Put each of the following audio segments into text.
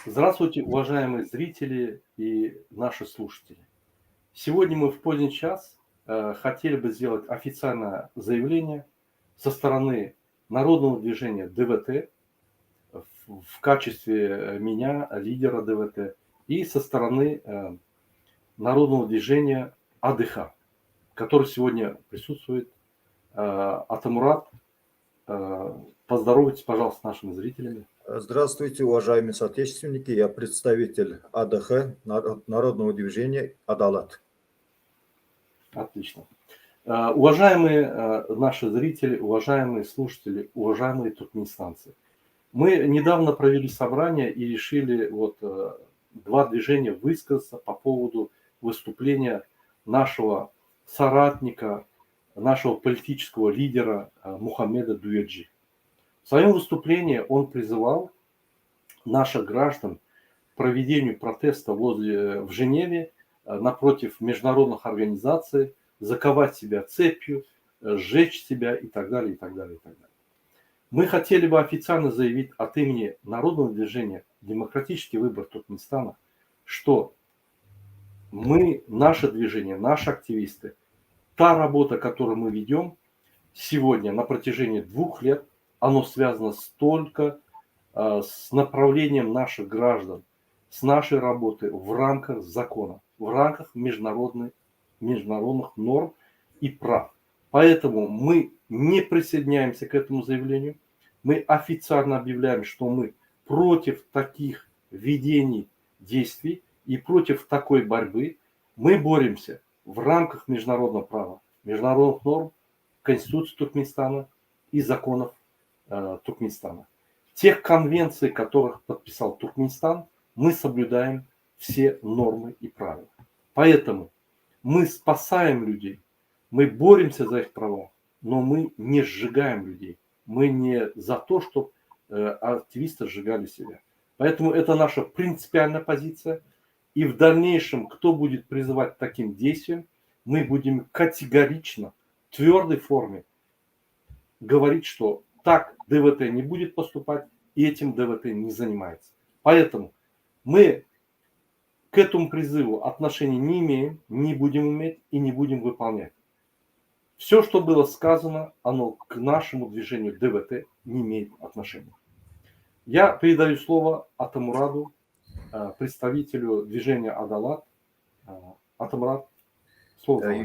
Здравствуйте, уважаемые зрители и наши слушатели. Сегодня мы в поздний час хотели бы сделать официальное заявление со стороны народного движения ДВТ в качестве меня, лидера ДВТ, и со стороны народного движения АДХ, который сегодня присутствует. Атамурат, поздоровайтесь, пожалуйста, с нашими зрителями. Здравствуйте, уважаемые соотечественники. Я представитель АДХ, Народного движения «Адалат». Отлично. Уважаемые наши зрители, уважаемые слушатели, уважаемые туркменистанцы, мы недавно провели собрание и решили вот два движения высказаться по поводу выступления нашего соратника, нашего политического лидера Мухаммеда Дуеджи. В своем выступлении он призывал наших граждан к проведению протеста в Женеве напротив международных организаций, заковать себя цепью, сжечь себя и так далее, и так далее, и так далее. Мы хотели бы официально заявить от имени Народного движения «Демократический выбор Туркменистана», что мы, наше движение, наши активисты, та работа, которую мы ведем сегодня на протяжении 2 лет, оно связано столько с направлением наших граждан, с нашей работы в рамках закона, в рамках международных норм и прав. Поэтому мы не присоединяемся к этому заявлению. Мы официально объявляем, что мы против таких ведений действий и против такой борьбы. Мы боремся в рамках международного права, международных норм, Конституции Туркменистана и законов Туркменистана. Тех конвенций, которых подписал Туркменистан, мы соблюдаем все нормы и правила. Поэтому мы спасаем людей, мы боремся за их права, но мы не сжигаем людей. Мы не за то, чтобы активисты сжигали себя. Поэтому это наша принципиальная позиция. И в дальнейшем, кто будет призывать к таким действиям, мы будем категорично, в твердой форме говорить, что так ДВТ не будет поступать и этим ДВТ не занимается. Поэтому мы к этому призыву отношения не имеем, не будем иметь и не будем выполнять. Все, что было сказано, оно к нашему движению ДВТ не имеет отношения. Я передаю слово Атамураду, представителю движения «Адалат». Атамурат, слово вам.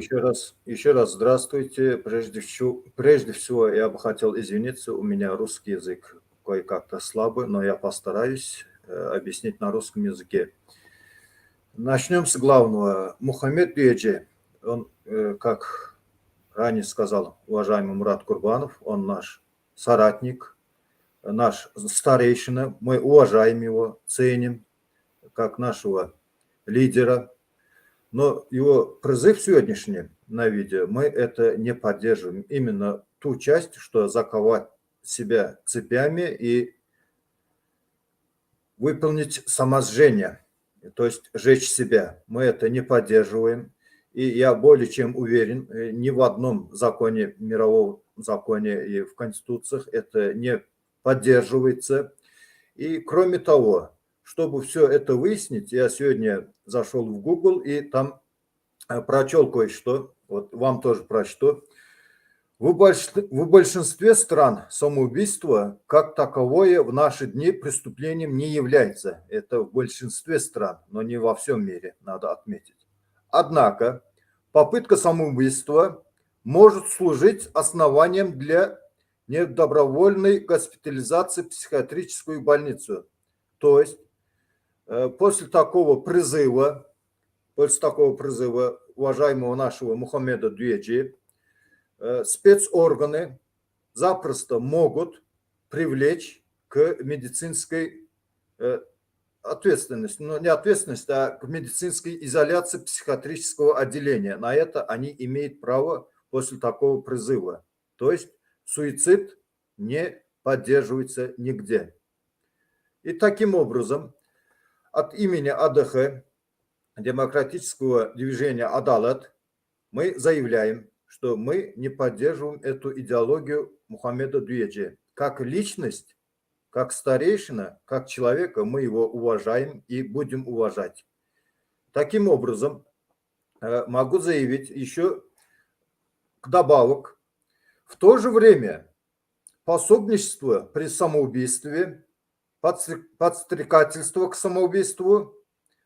Еще раз здравствуйте. Прежде всего я бы хотел извиниться, у меня русский язык кое-как-то слабый, но я постараюсь объяснить на русском языке. Начнем с главного. Мухаммед Дуеджи, он, как ранее сказал уважаемый Мурат Курбанов, он наш соратник, наш старейшина, мы уважаем его, ценим как нашего лидера. Но его призыв сегодняшний на видео, мы это не поддерживаем. Именно ту часть, что заковать себя цепями и выполнить самосжение, то есть сжечь себя. Мы это не поддерживаем. И я более чем уверен, ни в одном законе, мировом законе и в конституциях это не поддерживается. И кроме того, чтобы все это выяснить, я сегодня зашел в Google и там прочел кое-что, вот вам тоже прочту. В большинстве стран самоубийство как таковое в наши дни преступлением не является. Это в большинстве стран, но не во всем мире, надо отметить. Однако попытка самоубийства может служить основанием для недобровольной госпитализации в психиатрическую больницу. То есть после такого призыва уважаемого нашего Мухаммеда Дуеджи, спецорганы запросто могут привлечь к медицинской ответственности, но не ответственности, а к медицинской изоляции психиатрического отделения. На это они имеют право после такого призыва. То есть суицид не поддерживается нигде. И таким образом, от имени АДХ, Демократического движения «Адалат», мы заявляем, что мы не поддерживаем эту идеологию Мухаммеда Дуеджи. Как личность Как старейшина, как человека мы его уважаем и будем уважать. Таким образом, э, могу заявить еще добавок. В то же время пособничество при самоубийстве, подстрекательство к самоубийству,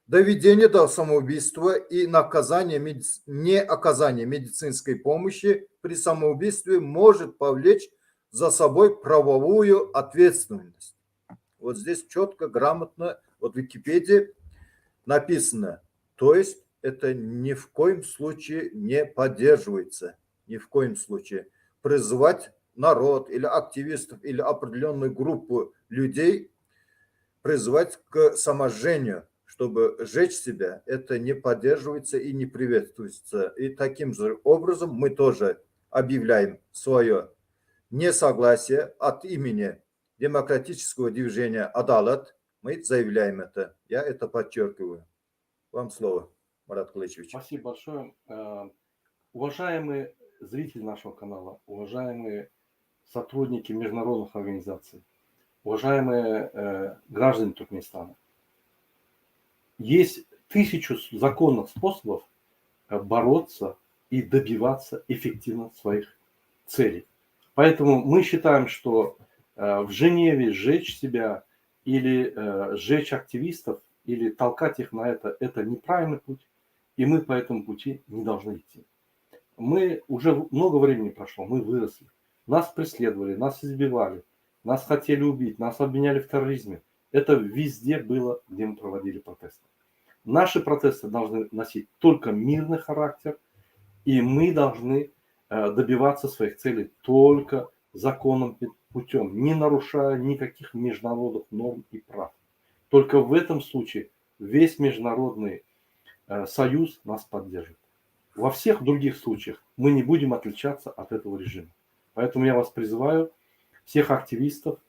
доведение до самоубийства и наказание, не оказание медицинской помощи при самоубийстве может повлечь за собой правовую ответственность. Вот здесь четко, грамотно, вот в Википедии написано. То есть это ни в коем случае не поддерживается. Ни в коем случае. Призывать народ или активистов или определенную группу людей призывать к саможжению, чтобы сжечь себя, это не поддерживается и не приветствуется. И таким же образом мы тоже объявляем свое несогласие от имени демократического движения «Адалат». Мы заявляем это. Я это подчеркиваю. Вам слово, Марат Кулычевич. Спасибо большое. Э, уважаемые зрители нашего канала, уважаемые сотрудники международных организаций, уважаемые э, граждане Туркменистана, есть тысячу законных способов э, бороться и добиваться эффективно своих целей. Поэтому мы считаем, что э, в Женеве сжечь себя или э, сжечь активистов, или толкать их на это, это неправильный путь, и мы по этому пути не должны идти. Мы уже много времени прошло, мы выросли. Нас преследовали, нас избивали, нас хотели убить, нас обвиняли в терроризме. Это везде было, где мы проводили протесты. Наши протесты должны носить только мирный характер, и мы должны э, добиваться своих целей только законным путем, не нарушая никаких международных норм и прав. Только в этом случае весь международный э, союз нас поддержит. Во всех других случаях мы не будем отличаться от этого режима. Поэтому я вас призываю, всех активистов,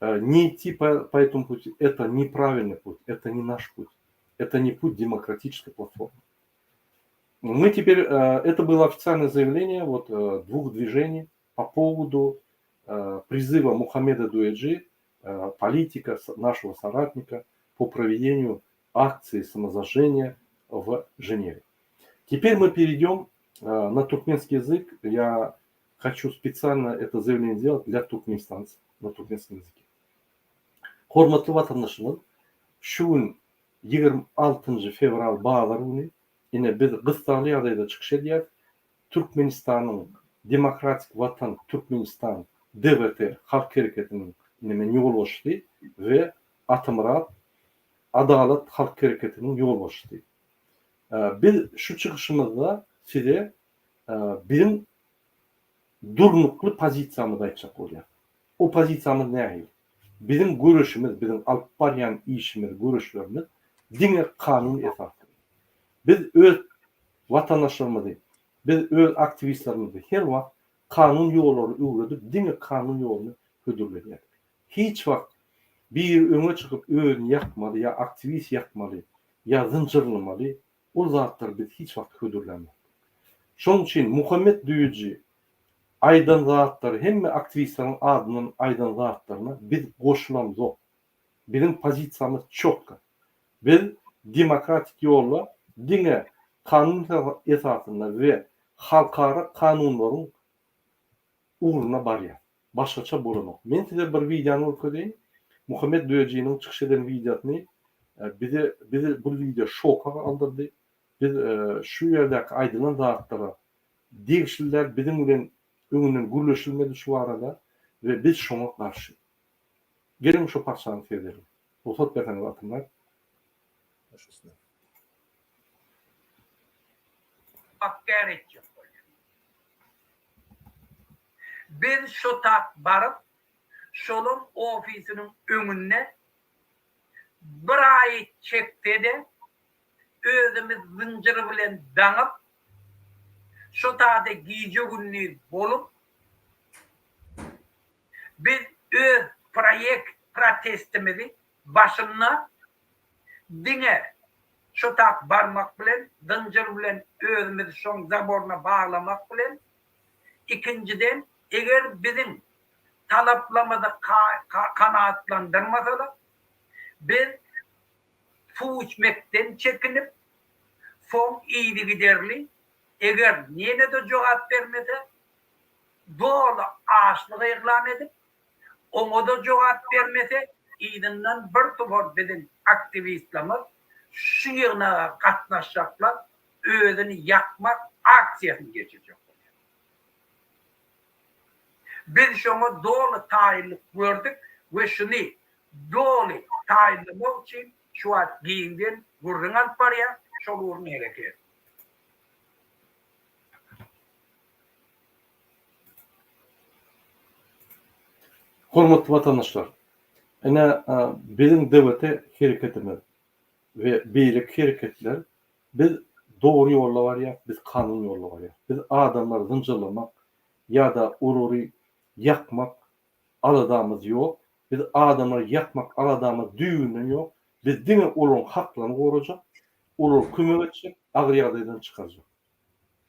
э, не идти по, по этому пути. Это неправильный путь, это не наш путь. Это не путь демократической платформы. Мы теперь, э, это было официальное заявление вот двух движений по поводу призыва Мухаммеда Дуэджи, политика, нашего соратника, по проведению акции самозажжения в Женеве. Теперь мы перейдем на туркменский язык. Я хочу специально это заявление сделать для туркменистанцев на туркменском языке. Hormatly watandaşymyz, şu gün 26 fewral bazar güni ine biz gyssagly ýagdaýda çykyş edýäris. Türkmenistanyň Demokratik Watan Türkmenistan DWT halk hereketiniň ine men ýolbaşçysy we Atamyrat Adalat halk hereketiniň ýolbaşçysy. Biz şu çykyşymyzda size biziň durnukly pozisiýamyzy aýtjak bolýas. O pozisiýamyz nähili? Biziň göreşimiz, biziň alyp barýan işimiz, göreşlerimiz diňe kanun esasynda. Biz öz watandaşlarymyzy, biz öz aktiwistlerimizi her wagt kanun ýollaryny öwredip, diňe kanun ýoluny hödürlenýäris. Hiç wagt biri öňe çykyp özüni ýakmaly ýa aktiwist ýakmaly ýa zynjyrlamaly, ol zatlary biz hiç wagt hödürlämok. Şonuň üçin Muhammet Düýeji aýdan zatlary hemme aktiwistleriň adyndan aýdan zatlaryna biz goşulamzok. Biziň pozisiýamyz çotga. Biz demokratik ýolda diňe kanun esasynda we halkara kanunlaryň ugruna barýas. Başgaça bolanok. Men size bir wideony görkezeýin. Muhammet Düýejiniň çykyş eden wideosyny bize bizi bu wideo şoka galdyrdy. Biz şu ýerdäki aýdylan zatlara degişli däl, biziň bilen öňünden gürleşilmedi şu barada we biz şoňa garşy. Geliň şu parçany seredeliň. Rugsat berseňiz Atamyrat. Baş üstüne. Bakgär etjek bolýar. Biz şo tak baryp, şolaň ofisiniň öňünde bir aý çekse-de, özümiz zynjyr bilen daňyp, şo tada gije-gündiz bolup, biz öz proýekt protestimizi başynda diňe şo tak barmak bilen, zynjyr bilen özümizi şoň zaboryna baglamak bilen, ikinjiden, eger biziň. talaplarymyzy kanagatlandyrmasalar, biz suw içmekden çekinip, soň yzygiderli, eger ýene-de jogap bermese, doly açlyk yglan edip, oňa-da jogap bermese, yzyndan bir topar biziň aktiwistlerimiz şu ýygnaga gatnaşjaklar, özüni ýakmak aksiýasyny geçirjek bolýar. Biz şoňa doly taýynlyk gördük we şuny doly taýynlamak üçin şu wagt giňden gürrüň alyp barýas, şol ugrunda hereket edýäs. Hormatly watandaşlar! Ine, biziň DWT hereketimiz we beýleki hereketler biz dogry ýolda barýas, biz kanun ýolda barýas. Biz adamlary zynjyrlamak ýa-da olary ýakmak aladamyz ýok. Biz adamlary ýakmak aladamyz düýbünden ýok. Biz diňe olaryň haklaryny gorajak, olara kömek etjek, agyr ýagdaýdan çykarjak.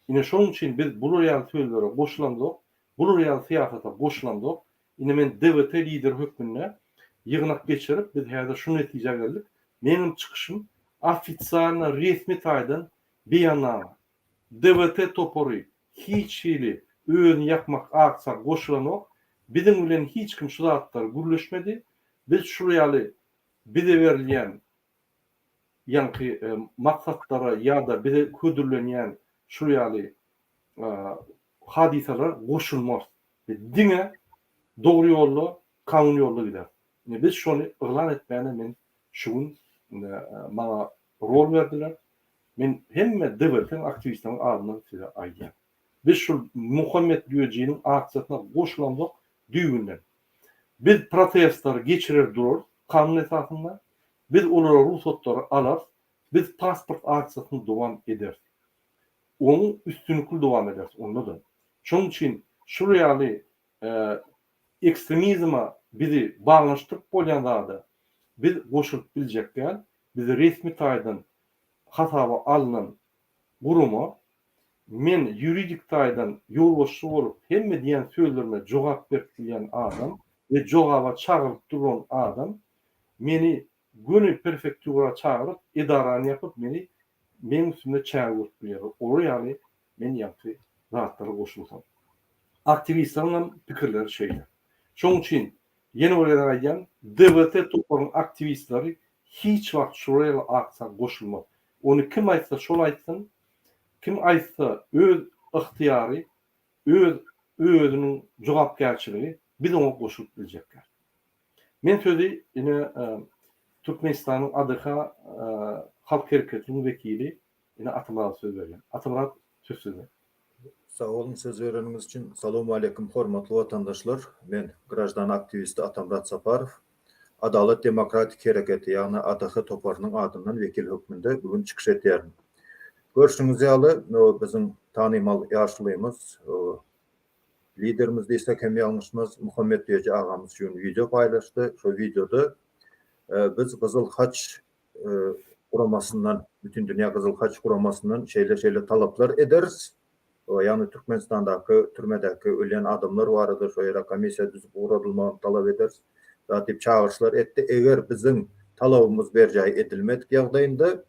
Ine şonuň üçin biz bular ýaly sözlere goşulamzok, bular ýaly syýasata goşulamzok. Ine men DWT lideri hökmünde ýygnak geçirip biz häzir şu netijä geldik. Meniň çykyşym ofisialno resmi taýdan beýannama. DWT topary hiç hili özüni ýakmak aksiýa goşulanok. Biziň bilen hiç kim şu zatlary gürleşmedi. Biz şul ýaly bize berilýän ýaňky maksatlara ýa-da bize hödürlenýän şul ýaly hadysalara goşulmarys. Biz diňe dogry ýolda, kanun ýolda gideris. Indi biz şony yglan etmäne men şu gün maňa rol berdiler. Men hemme DWT-niň aktiwistleriniň adyndan size aýdýan. Biz şul Muhammet Düýejiniň aksiýasyna goşulamzok düýbünden. Biz protestleri geçirer durarys kanun esasynda. Biz olara rugsatlary alarys. Biz pasport aksiýasyny dowam ederis. Oň üstünlikli dowam ederis onda-da. Şonuň üçin şul ýaly ekstremizme bizi baglanyşdyryp bolýan zada biz goşulyp biljek däl. Biz resmi taýdan hasaba alnan gurama. Men ýuridik taýdan ýolbaşçy bolup hemme diýen sözlerime jogap berip bilýän adam we jogaba çagyryp duran adam meni göni prefektura çagyryp edarany ýapyp meni meň üstümde çäre görüp bilýärler. Olar ýaly men ýaňky zatlara goşulsam. Aktiwistleriň hem pikirleri şeýle. Şonuň üçin ýene bir gezek aýdýan, DWT toparyň aktiwistleri hiç wagt şular ýaly aksiýa goşulmaz. Ony kim aýtsa şol aýtsyn, kim aýtsa öz ygtyýary, öz özüniň jogapkärçiligi, biz oňa goşulyp biljek däl. Men sözi ine Türkmenistanyň ADH halk hereketiniň wekili ine Atamyrada söz berýän. Atamyrat söz sizde. Sag boluň söz bereniňiz üçin. Salowmaleýkim hormatly watandaşlar. Men graždan aktiwisti Atamyrat Saparow. Adalat demokratik hereketi ýagny ADH toparynyň adyndan wekil hökmünde bu gün çykyş edýärin. Görşüňiz ýaly biziň tanymal ýaşulymyz Liderimiz diýsek hem ýalňyşmaz, Muhammet Düýeji agamyz şu gün wideo paýlaşdy. Şo wideoda biz Gyzyl Haç guramasyndan, Bütindünýä Gyzyl Haç guramasyndan şeýle-şeýle talaplar ederis. Ýagny Türkmenistandaky türmedäki ölýän adamlar barada şo ýere komissiýa düzüp ugradylmagyny talap ederis. Zat diýip çagyryşlar etdi. Eger biziň talabymyz berjaý edilmedik ýagdaýynda,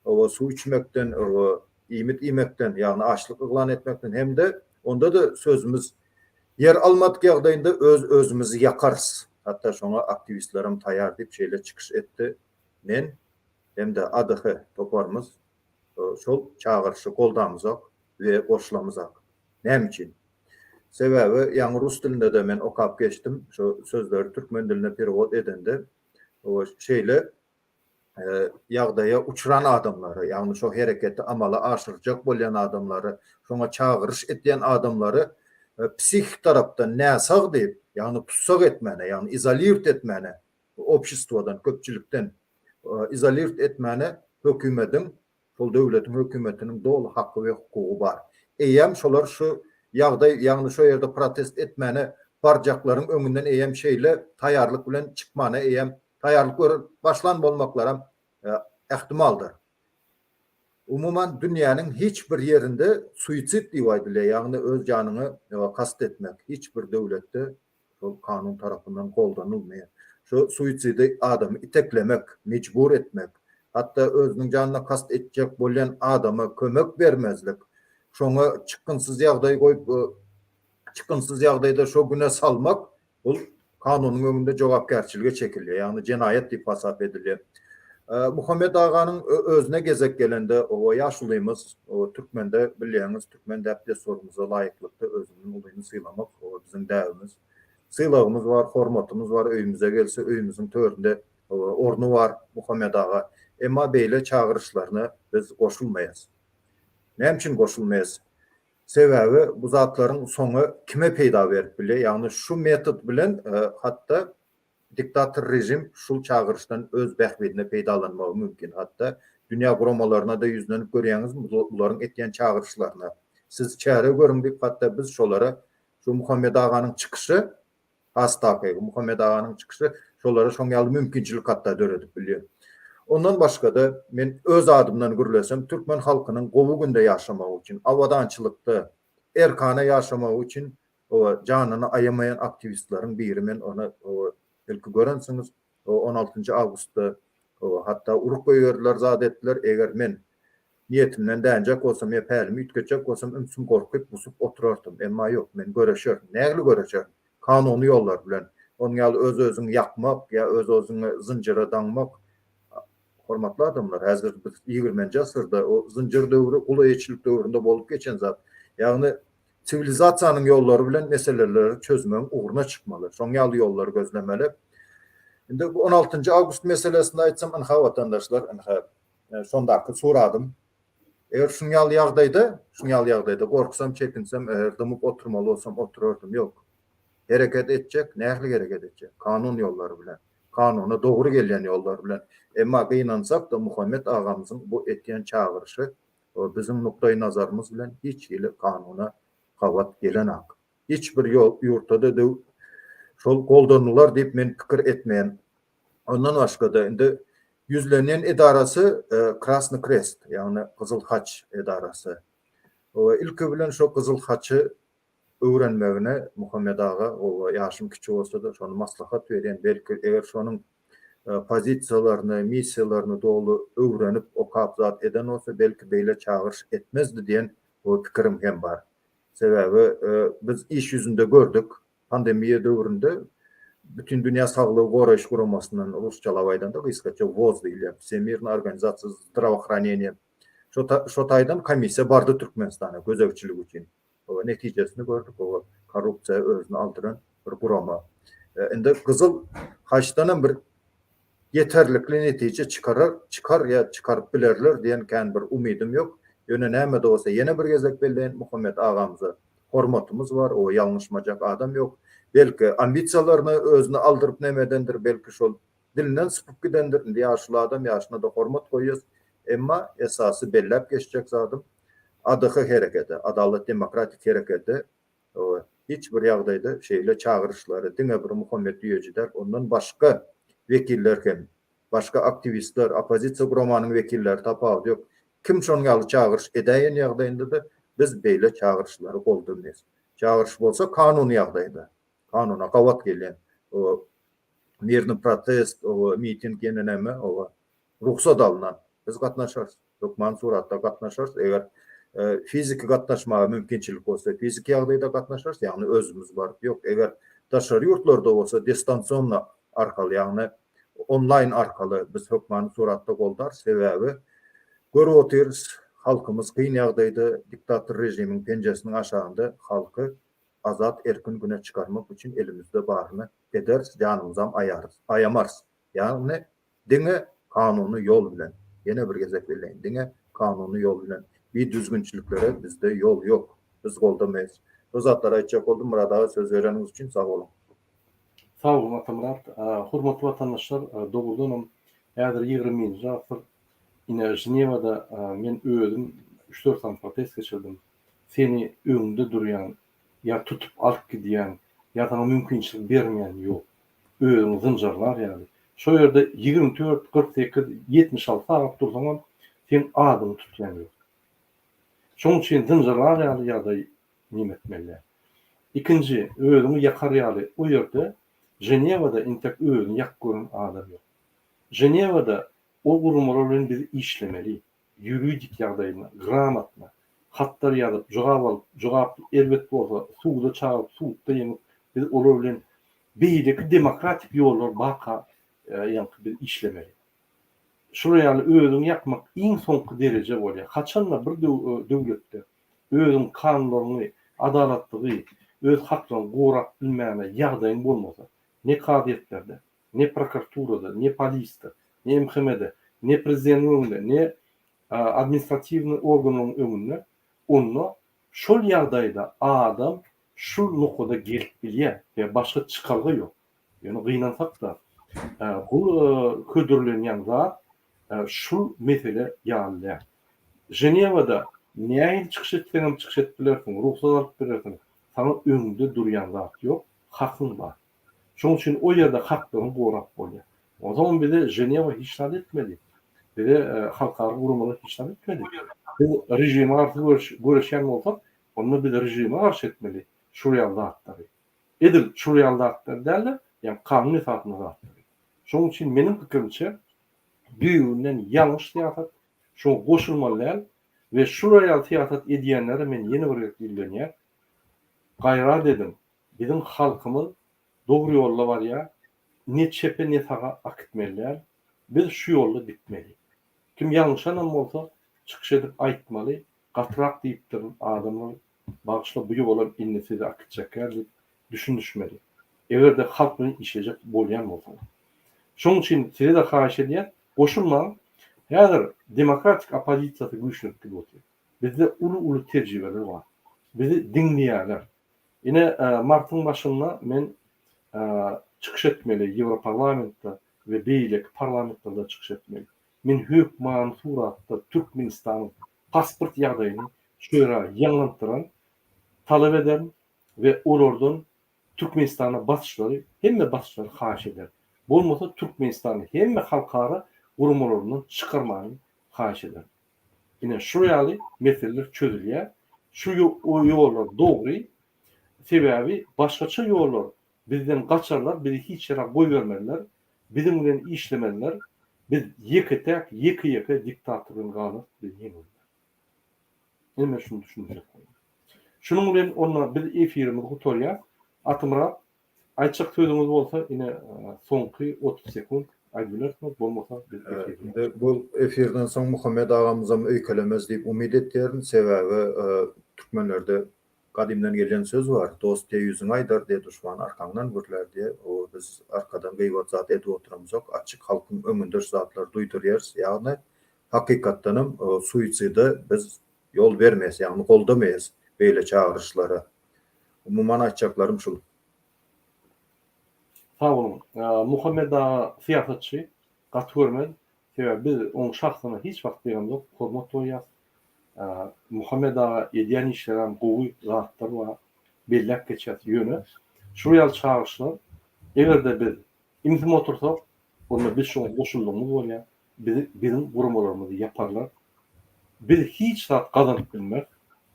oba suw içmekden, oba iýmit iýmekden, ýagny açlyk yglan etmekden hem-de onda-da sözümiz ýer almadyk ýagdaýynda öz-özümizi ýakarys. Hatda şoňa aktiwistlerem taýýar diýip şeýle çykyş etdi. Men hem-de ADH toparymyz şol çagyryşy goldamyzok we goşulamyzak. Näme üçin? Sebäbi ýaňy rus dilinde-de men okap geçdim, şo sözleri türkmen diline perewod edende şeýle ýagdaýa uçran adamlary, ýagny şo hereketi amala aşyrjak bolýan adamlary, şoňa çagyryş edýän adamlary psihik tarapdan näsag diýip, ýagny tussag etmäne, ýagny izolird etmäne, obşestwodan, köpçülikden izolird etmäne hökümediň Şol döwletiň hökümetiniň doly haky we hukugy bar. Eýýäm şolar şu ýagdaý, ýagny şo ýerde protest etmäne barjaklaryň öňünden eýýäm şeýle taýýarlyk bilen çykmana eýýäm taýýarlyk görüp başlan bolmaklaram ähtimaldyr. Umuman dünýäniň hiç bir ýerinde suisid diýip aýdylýar, ýagny öz janyňa kast etmek hiç bir döwletde. Şol kanun tarapyndan goldanylmaýar. Şu suiside adamy iteklemek, mejbur etmek, hatda özüniň janyna kast etjek bolýan adama kömek bermezlik, şoňa çykgynsyz ýagdaý goýup, çykgynsyz ýagdaýda şo güne salmak, bul kanunyň öňünde jogapkärçilige çekilýär, ýagny jenaýat diýip hasap edilýär. Muhammet aganyň özüne gezek gelende, oba ýaşulymyz, türkmende bilýäňiz, türkmen däp-dessurymyza laýyklykda özüňden ulyny sylamak, oba biziň däbimiz. Sylagymyz bar, hormatymyz bar, öýümize gelse öýümiziň töründe orny bar Muhammet aga. Emma beýle çagyryşlaryna biz goşulmaýas. Näme üçin goşulmaýas? Sebäbi bu zatlaryň soňy kime peýda berip bilýär? Ýagny şu metod bilen hatda diktator režim şul çagyryşdan öz bähbidine peýdalanmagy mümkin. Hatda dünýä guramalaryna-da ýüzlenip görýäňizmi bularyň etýän çagyryşlaryna? Siz çäre görüň diýip hatda biz şolara şu Muhammet aganyň çykyşy Has takygy, Muhammet aganyň çykyşy şolara şoň ýaly mümkinçilik hatda döredip bilýär. Ondan başga-da, men öz adymdan gürlesem, türkmen halkynyň gowy günde ýaşamagy üçin, abadançylykda, erkana ýaşamagy üçin oba janyny aýamaýan aktiwistleriň biri men, ony oba belki görensiňiz, on altynjy awgustda oba hatda urup goýberdiler, zat etdiler, eger men Niýetimden dänjek bolsam ýa pälimi üýtgetjek bolsam ümsüm gorkyp, busup oturardym. Emma ýok, men göreşerin. Nägile göreşerin? Kanuny ýollar bilen. Onuň ýaly öz-özüňi ýakmak ýa öz-özüňi zynjyra daňmak. Hormatly adamlar, häzir biz ýigrimenji asyrda, o zynjyr döwri gul eýeçilik döwründe bolup geçen zat. Ýagny siwilizasiýanyň ýollary bilen meseleleri çözmegiň ugruna çykmaly. Şoň ýaly ýollary gözlemeli. Indi bu on altynjy awgust meselesinde aýtsam, ynha watandaşlar, ynha Şondaky suradym. Eger şuň ýaly ýagdaýda, şuň ýaly ýagdaýda gorksam, çekinsem, eger dymyp oturmaly bolsam oturardym. Ýok. Hereket etjek, nähili hereket etjek? Kanun ýollary bilen. Kanuna dogry gelýän ýollar bilen. Emma gynansak-da Muhammet agamyzyň bu etýän çagyryşy biziň nukdaý nazarymyz bilen hiç hili kanuna gabat gelenak. Hiç bir ýurtda-da şol goldanylar diýip men pikir etmeýän. Ondan başga-da indi ýüzlenýän edarasy Krasnyý Krest, ýagny Gyzyl Haç edarasy. Oba ilki bilen şo Gyzyl Haçy öwrenmegini Muhammet aga, oba ýaşym kiçi bolsa-da şony maslahat berýän, belki eger şonuň pozisiýalaryny, missiýalaryny doly öwrenip, okap zat eden bolsa, belki beýle çagyryş etmezdi diýen pikirim hem bar. Sebäbi biz iş ýüzünde gördük, Pandemiýa döwründe Bütindünýä Saglygy Goraýyş Guramasyndan, rusçalap aýdanda gysgaça WOZ diýilýär, Wsemirna Organizasiýa Zdravoohraneniýa, şo şo taýdan komissiýa bardy Türkmenistana gözegçilik üçin. Oba netijesini gördük, oba korrupsiýa özüni aldyran bir gurama. Indi Gyzyl Haçdanam bir ýeterlikli netije çykarar, çykar ýa çykaryp bilerler diýen kän bir umydym ýok. Ýöne näme-de bolsa ýene bir gezek belleýin, Muhammet agamyza Hormatymyz bar, o ýalňyşmajak adam ýok. Belki, ambisiýalaryna özüni aldyryp neme edendir, belki şol dilinden sypyp gidendir. Indi ýaşuly adam, ýaşyna-da hormat goýýas. Emma esasy belläp geçjek zadym, ADH hereketi, Adalat Demokratik Hereketi hiç bir ýagdaýda şeýle çagyryşlary diňe bir Muhammet Düýeji däl, ondan başga wekiller hem Başga aktiwistler, oppozisiýa guramanyň wekilleri tapawudy ýok. Kim şonuň ýaly çagyryş edäýen ýagdaýynda-da biz beýle çagyryşlary goldamayas. Çagyryş bolsa kanuny ýagdaýda, kanuna gabat gelýän o mirny protest, o miting ýene näme, oba rugsat alnan biz gatnaşarys. Hökman suratda gatnaşarys. Eger fiziki gatnaşmaga mümkinçilik bolsa, fiziki ýagdaýda gatnaşarys, ýagny özümiz baryp, ýok, eger daşary ýurtlarda bolsa distansionna arkaly, ýagny onlaýn arkaly biz hökmany suratda goldarys. Sebäbi görüp otyrys, halkymyz kyn ýagdaýda, diktator režimiň penjesiniň aşagynda halky azat erkin güne çykarmak üçin elimizde baryny ederis, janymyzam aýarys, aýamarys. Ýagny Diňe kanuny ýol bilen. Ýene bir gezek belleýin, diňe kanuny ýol bilen. Bidüzgünçiliklere bizde ýol ýok. Biz goldamaýys. Bu zatlary aýtjak boldum. Myrat aga söz bereniňiz üçin sag boluň. Sag boluň Atamyrat. Hormatly watandaşlar, dogrudanam häzir ýigriminji asyr. Ine Ženewada men özüm üç-dört sany protest geçirdim. Seni öňde durýan ýa tutup alyp gidýän, ýa saňa mümkinçilik bermeýän ýok. Özüňi zynjyrlar ýaly. Şo ýerde 24, 48, 76 sagat dursaňam, seň adyňy tutýan ýok. Şonuň üçin zynjyrlar ýaly ýagdaý neme etmeli däl. Ikinji, özüňi ýakar ýaly o ýerde Ženewada intek özüni ýakyp gören adam ýok. Ženewada o guramalar bilen biz işlemeli. Ýuridik ýagdaýynda, gramotno, hatlar ýazyp, jogap alyp, jogap erbet bolsa, suda çagyryp, sudda ýeňip, biz olar bilen beýleki demokratik ýollar barka ýaňky biz işlemeli. Şular ýaly özüňi ýakmak iň soňky dereje bolýar. Haçanda bir döwletde özüň kanunlaryňy, adalatlygy, öz haklaryňy gorap bilmäne ýagdaýyň bolmasa, ne kazyýetlerde, ne prokuraturada, ne polisde, ne MHM-de, ne prezidentiň öňünde, ne administratiwnyý organlaryň öňünde, onda şol ýagdaýda adam şul nokada gelip bilýär we başga çykalga ýok. Ýöne gynansak-da, bu hödürlenýän zat şul mesele ýaly däl. Ženewada nähili çykyş etseňem çykyş edip bilersiň, rugsat alyp bilersiň, saňa öňde durýan zat ýok, hakyň bar. Şonuň üçin o ýerde haklaryňy gorap bolýar. Onsoňam bize Ženewa hiç zat etmedi. Bize halkara guramalar hiç zat etmedi. Biz režime garşy göreşýän bolsak, onda biz režime garşy etmeli şul ýaly zatlary. Edil şul ýaly zatlar däl-de, ýagny kanun esasynda zatlary. Şonuň üçin meniň pikirimçe, düýbünden ýalňyş syýasat, şoňa goşulmaly däl we şular ýaly syýasat edýänlere men ýene bir gezek ýüzlenýän, gaýrat ediň, biziň halkymyz dogry ýolda barýar, ne çepe ne saga akitmeli däl, biz şu ýolda gitmeli. Kim ýalňyşanam bolsa, çykyş edip aýtmaly, Gatyrak diýipdirin, adamlar bagyşla bu ýolam indi sizi akitjekgär diýip düşünişmeli. Eger-de halk bilen işlejek bolýan bolsaňyz. Şonuň üçin size-de haýyş edýän, goşulmaň. Häzir demokratik oppozisiýasy güýçlenip gidip otyr. Bizde uly-uly tejribeler bar. Bizi diňleýärler. Ine, martyň başynda men çykyş etmeli Ýewroparlamentde we beýleki parlamentlerde çykyş etmeli. Men hökmany suratda Türkmenistanyň pasport ýagdaýyny şu ýere ýaňlantdyran, talap ederin we olardan Türkmenistana basyşlary, hemme basyşlary haýyş ederin. Bolmasa Türkmenistany hemme halkara guramalaryndan çykarmany haýyş ederin. Ine şu ýaly meseleler çözülýär. Şu ýollar dogry. Sebäbi başgaça ýollar bizden gaçarlar, bizi hiç ýere goýbermezler, biziň bilen işlemezler. Biz ýeke-täk, ýeke-ýeke diktator bilen galarys, biz ýeňilmez. Ine men şuny düşündirjek boldum. Şunuň bilen onda biz efirimizi gutarýas. Atymyrat, aýtjak sözüňiz bolsa ine soňky 30 sekunt aýdybilersiňiz, bolmasa biz efirimizi. Indi bu efirden soň Muhammet agamyzam öýkelemez diýip umyt etýärin. Sebäbi türkmenlerde Gadymdan gelýän söz bar, Dost diýe ýüzüňe aýdar diýe, duşman arkaňdan gürlär diýe. O biz arkadan gybat zat edip oturamzok, açyk halkyň öňünde şu zatlary duýdurýarys. Ýagny hakykatdanam suiside biz ýol bermeýäs, ýagny goldamaýas beýle çagyryşlara. Umuman aýtjaklarym şul. Sag boluň. Muhammet aga syýasatçy, gaty görmez. Sebäbi biz oň şahsyna hiç wagt degemzok, hormat goýýas. Muhammet aga edýän işlerem gowy zatlar bar, belläp geçýäs. Ýöne şul ýaly çagyryşlar eger-de biz ümsüm otursak, onda biz şoňa goşuldygymyz bolýar, bizi biziň guramalarymyzy ýaparlar. Biz hiç zat gazanyp bilmeris.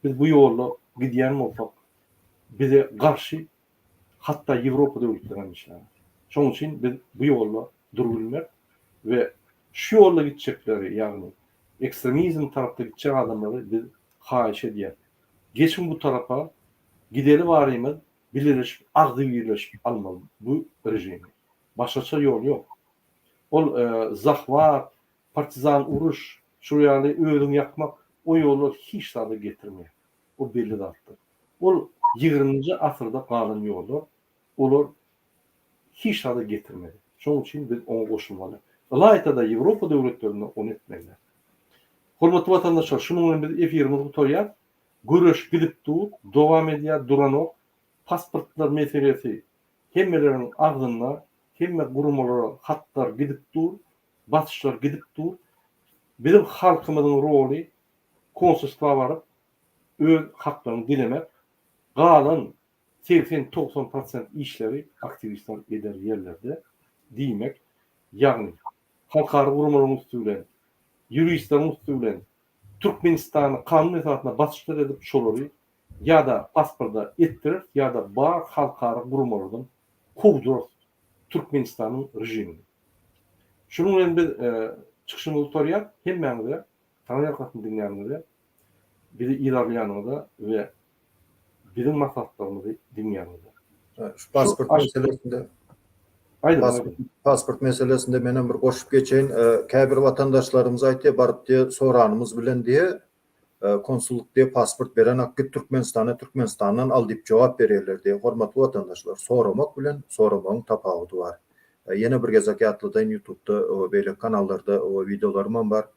Biz bu ýolda gidýän bolsak, bize garşy Hatda Ýewropa döwletleri hem işlänok. Şonuň üçin biz bu ýolda durup bilmeris we şu ýolda gitjekleri, ýagny ekstremizm tarapda gitjek adamlary biz haýyş edýäris. Geçiň bu tarapa, gideli barymyz bileleşip, agzybirleşip almaly bu režimi. Başgaça ýol ýok. Ol zahwat, partizan uruş, şul ýaly özüňi ýakmak o ýollar hiç zada getirmeýär. O belli zatdyr. Ol ýigriminji asyrda galan ýollar, olar hiç zada getirmedi. Şonuň üçin biz oňa goşulmaly. Ylaýta-da Ýewropa döwletlerinde ony etmeliler. Hormatly watandaşlar, şunuň bilen biz efirimizi gutarýas. Göreş gidip dur, dowam edýär, duranok. Pasportlar meselesi hemmeleriň agzynda, hemme guramalara hatlar gidip dur, basyşlar gidip dur. Biziň halkymyzyň roly konsulstwa baryp, öz haklaryňy dilemek, galan 80-90 prosent işleri aktiwistler eder ýerlerde diýmek, ýagny halkara guramalaryň üsti bilen, ýuristleriň üsti bilen Türkmenistany kanun esasynda basyşlar edip şolary. Ýa-da pasporta etdireris ýa-da bar halkara guramalardan kowdurarys Türkmenistanyň režimini. Şunuň bilen biz çykyşymyzy gutarýas. Hemmäňize taňryýalkasyn diňläniňize, bizi yzarlaýanyňyza we biziň maslahatlarymyzy diňläniňize. Şu pasport meselesinde Pasport meselesinde menem bir goşup geçeýin. Käbir watandaşlarymyz aýtýar, baryp diýe soranymyz bilen diýe konsullyk diýe pasport berenak git Türkmenistana Türkmenistandan al diýip jogap berýärler diýe. Hormatly watandaşlar, soramak bilen soramagyň tapawudy bar. Ýene bir gezek ýatladaýyn ýutubda beýleki kanallarda wideolarymam bar.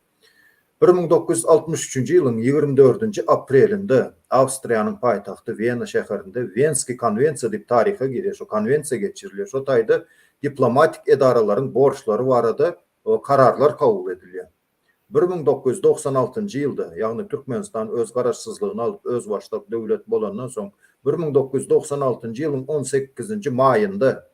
1963-nji ýylyň 24-nji aprelinde Awstriýanyň paýtagty Wena şäherinde Wenskiý konwensiýa diýip taryha girýär. Şo konwensiýa geçirilýär. Şo taýda diplomatik edaralaryň borçlary barada kararlar kabul edilýär. 1996-njy ýylda, ýagny Türkmenistan öz garaşsyzlygyny alyp, özbaşdak döwlet bolandan soň, 1996-njy ýylyň on sekizinji maýynda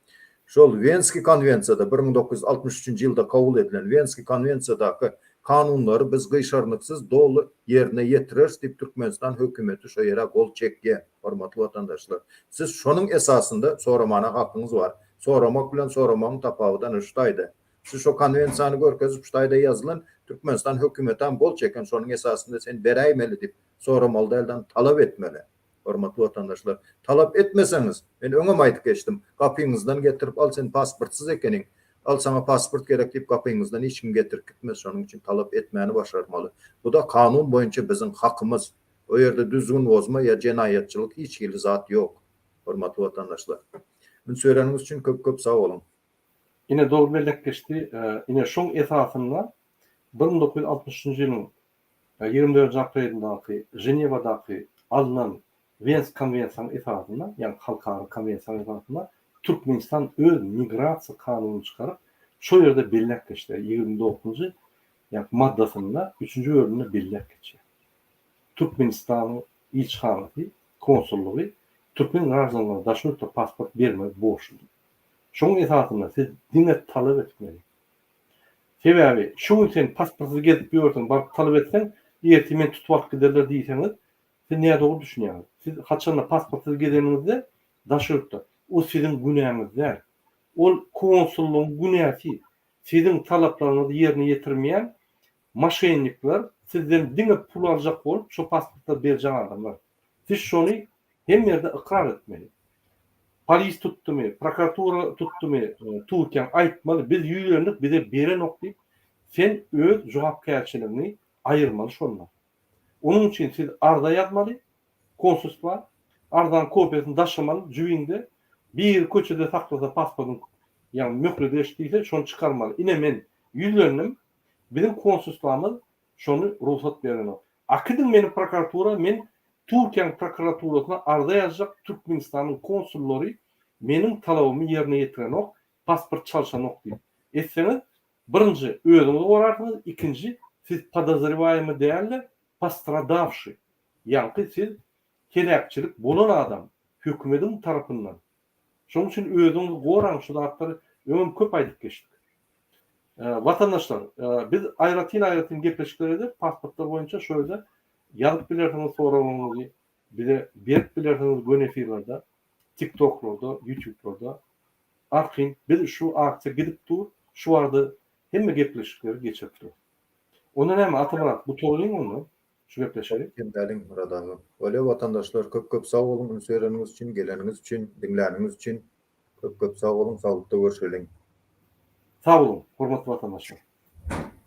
Şol Wenskiý konwensiýada, 1963-nji ýylda kabul edilen Wenskiý konwensiýadaky kanunlary biz gyşarnyksyz doly ýerine ýetireris diýip Türkmenistan hökümeti şo ýere gol çekýär, hormatly watandaşlar. Siz şonuň esasynda soramana hakyňyz bar. Soramak bilen soramagyň tapawudy ana şu taýda. Siz şo konwensiýany görkezip şu taýda ýazylan Türkmenistan hökümetam gol çeken şonuň esasynda sen beräýmeli diýip soramaly dälden talap etmeli. Hormatly watandaşlar, talap etmeseňiz, men öňem aýdyp geçdim, gapyňyzdan getirip al sen pasportsyz ekeniň, al saňa pasport gerek diýip gapyňyzdan hiç kim getirip gitmez, şonuň üçin talap etmäni başarmaly. Bu-da kanun boýunça biziň hakymyz. O ýerde düzgün bozma ýa jenaýatçylyk hiç hili zat ýok, hormatly watandaşlar. Üns bereniňiz üçin köp-köp sag boluň. Ine dogry belläp geçdi. Ine şoň esasynda 1963-nji ýylyň 24-nji aprelindäki Ženewadaky alnan Wensk konwensiýanyň esasynda, ýagny halkara konwensiýanyň esasynda Türkmenistan öz migrasiýa kanunyny çykaryp, şol ýerde belläp geçdi, 29-njy ýagny maddasynda, üçünji bölüminde belläp geçýär. Türkmenistanyň ilçihanasy, konsullygy türkmen graždanlaryna daşary ýurtda pasport bermegi borçludyr. Şonuň esasynda siz diňe talap etmeli. Sebäbi şu gün sen pasportsyz gezip ýörsüň, baryp talap etseň, ertir meni tutup alyp giderler diýseňiz, siz nädogry düşünýäňiz. Siz haçanda pasportsyz gezeniňizde daşary ýurtda, o siziň günäňiz däl. Ol konsullygyň günäsi. Siziň talaplaryňyzy ýerine ýetirmeýän moşennikler sizden diňe pul aljak bolup şo pasportlary berjek adamlar. Siz şony hemme ýerde ykrar etmeli. Polis tutdumy, prokuratura tutdumy Türkiýäň aýtmaly biz ýüzlendik bize berenok diýip sen öz jogapkärçiligiňi aýyrmaly şonda. Onuň üçin siz arza ýazmaly konsulstwa, arzanyň kopiýasyny daşamaly jübiňde, biri köçede saklasa pasportyň ýagny möhleti geçdi diýse şony çykarmaly. Ine men ýüzlendim biziň konsulstwamyz Şony rugsat berenok. Akidiň meni prokuratura men Türkiýäň prokuraturasyna arza ýazjak Türkmenistanyň konsullary meniň talabymy ýerine ýetirenok pasport çalşanok diýip. Etseňiz birinji özüňizi gorarsyňyz ikinji siz podozrewaýemy dälde postradawşy ýaňky siz heläkçilik bolan adam hökümediň tarapyndan Şonuň üçin özüňizi goraň şu zatlary öňem köp aýdyp geçdik. Watandaşlar biz aýratyn aýratyn gepleşikler edip pasportlar boýunça şo ýerde ýazyp bilersiňiz soraglaryňyzy bize berip bilersiňiz göni efirlerde tiktoklarda ýutublarda arkaýyn biz şu aksiýa gidip dur şu barada hemme gepleşikleri geçirip dur. Onda näme Atamyrat gutarylyň onda. Şu gepleşigi. Jemläliň Myrat aga. Bolýa watandaşlar köp köp sag boluň üns bereniňiz üçin geleniňiz üçin diňläniňiz üçin köp köp sag boluň saglykda görşeliň. Sag boluň hormatly watandaşlar.